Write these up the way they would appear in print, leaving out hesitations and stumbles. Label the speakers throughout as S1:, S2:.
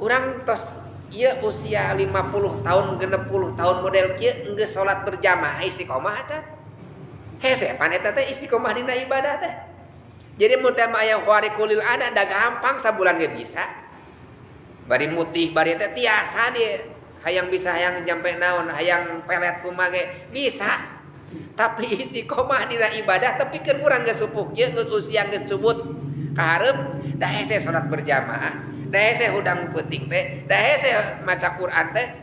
S1: Urang tos ieu usia 50 tahun 60 tahun model kieu geus salat berjamaah istiqomah acan. Hese pan eta teh istiqomah dina ibadah teh. Jadi mun teh aya khariqul ada da gampang sabulan ge bisa. Bari mutih bari teh tiasa dia. Hayang bisa hayang jampe naon, hayang pelet kumaha ge bisa. Tapi istiqomah dina ibadah tapi keur urang geus sepuh ieu geus usia geus subut ka hareup da hese salat berjamaah. Da hese hudang peuting teh, da hese maca Quran teh.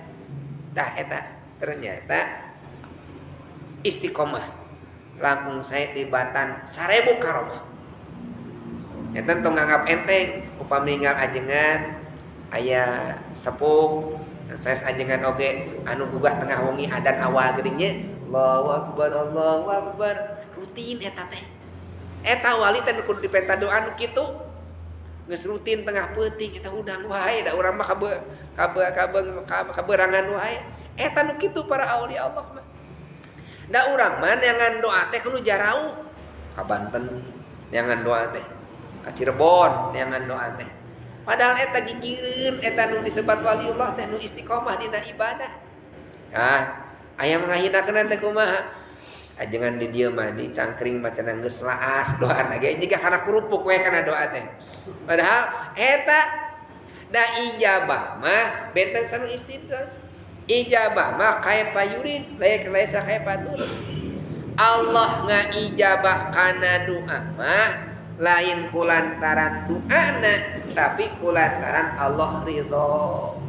S1: Dah eta ternyata istiqomah langkung sae tibatan 1000 karomah. Eta tong nganggap enteng upami ninggal ajengan aya sepuh saya ajengan oge anu gugah tengah wengi adan awal geuning nya Allahu akbar Allahu akbar rutin eta teh. Eta wali teh kudu dipenta doa nu kitu. Geus rutin tengah peuting eta hudang wae da urang mah kaberangan wae. Eta nu kitu para aulia Allah mah. Da urang mah neangan doa teh kudu jarauh ka Banten neangan doa teh ka Cirebon neangan doa teh. Padahal eta gigireun eta nu disebat waliullah teh nu istiqomah dina ibadah. Ah, aya ngahinakeun teh kumaha? Ajengan di dieu mah di cangkring mah cenah geus laas doana ge jiga kana kerupuk we kana doa teh. Padahal eta da ijabah mah benten sanu istidraj. Ijabah mah kaifa yurid laisa kaifa turid. Allah ngaijabah kana doa mah lain kulantaran doana tapi kulantaran Allah ridho.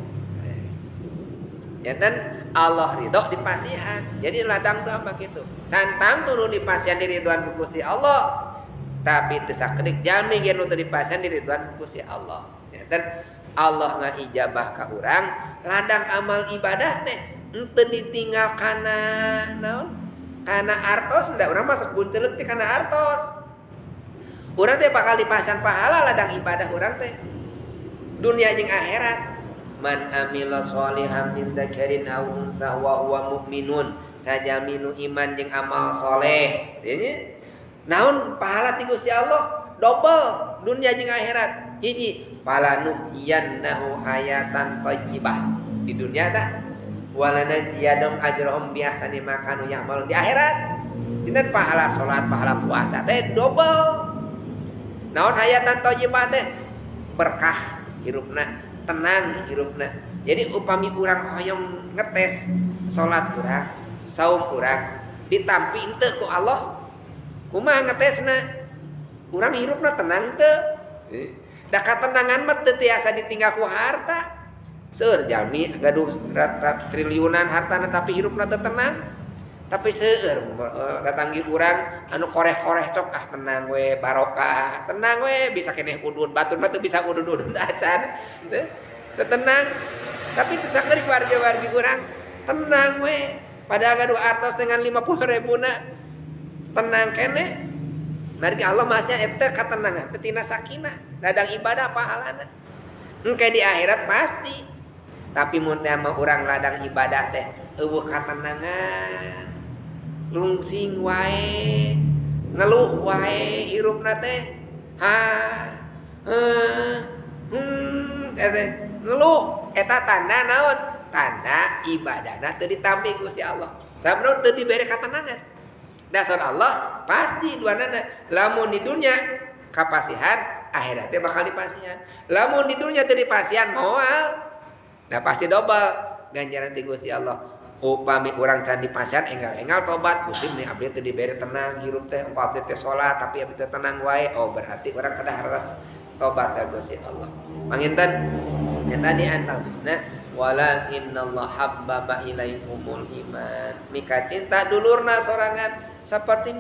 S1: Ya kan Allah ridho dipasihan. Jadi ladang doa mah kitu. Cantang turun dipasihan diridhoan ku Gusti Allah. Tapi teu sakedik jalmi ge nu teu dipasihan diridhoan ku Gusti Allah. Ya kan Allah ngaijabah ka urang ladang amal ibadah teh henteu ditinggal kana naon? Kana artos da urang masuk buncelek teh kana artos. Urang teh bakal dipasihan pahala ladang ibadah urang teh. Dunia jeung akhirat. Man amila sholihan min dzakarin aw untha wa huwa mu'minun sajaminu iman jeung amal soleh. Jadi naon pahala ti Gusti Allah double dunia jeung akhirat. Hiji falanuhyiyannahu hayatan thayyibah di dunia tah walanajziyannahum ajrahum bi ahsani ma kanu ya'malun di akhirat. Dinten pahala salat, pahala puasa teh double. Naon hayatan thayyibah teh berkah hirupna, tenang hirupna. Jadi upami urang hoyong ngetes salat urang, saum urang ditampi henteu ku Allah. Kumaha ngetesna? Urang hirupna tenang teu? Da katenangan mah teu tiasa ditinggal ku harta. Seueur jalmi gaduh rat triliunan hartana tapi hirupna teu tenang. Tapi seueur datanggi urang anu koreh-koreh cok ah tenang we barokah, tenang we bisa keneh udud batur mah teu bisa udud-udud acan. Teu tenang. Tapi teu sakerik warga-wargi urang tenang we. Padahal gaduh artos dengan 50 ribuna tenang keneh. Margi Allah masih eta katenangan teh tina sakinah, ladang ibadah pahalana. Engke di akhirat pasti. Tapi mun teh mah urang ladang ibadah teh eueuh katenangan. Lungsing wae, ngeluh wae hirupna teh. Ha teh ngeluh eta tanda naon? Tanda ibadahna teu ditampi ku Gusti Allah. Sabab teu dibere katenangan. Dasar Allah pasti duanana lamun di dunia kapasihan akhiratnya bakal dipasihan. Lamun di dunia teu dipasihan moal. Nah pasti dobel ganjaran ti Gusti Allah. Upami urang can dipasihan enggal-enggal tobat Gusti meni abdi teu dibere tenang hirup teh, engko abdi teh salat tapi abdi teh tenang wae. Oh berarti urang kedah harus tobat ka Gusti Allah. Panginten eta di antawisna walakinnallaha habbaba ilaikumul iman. Mika cinta dulurna sorangan seperti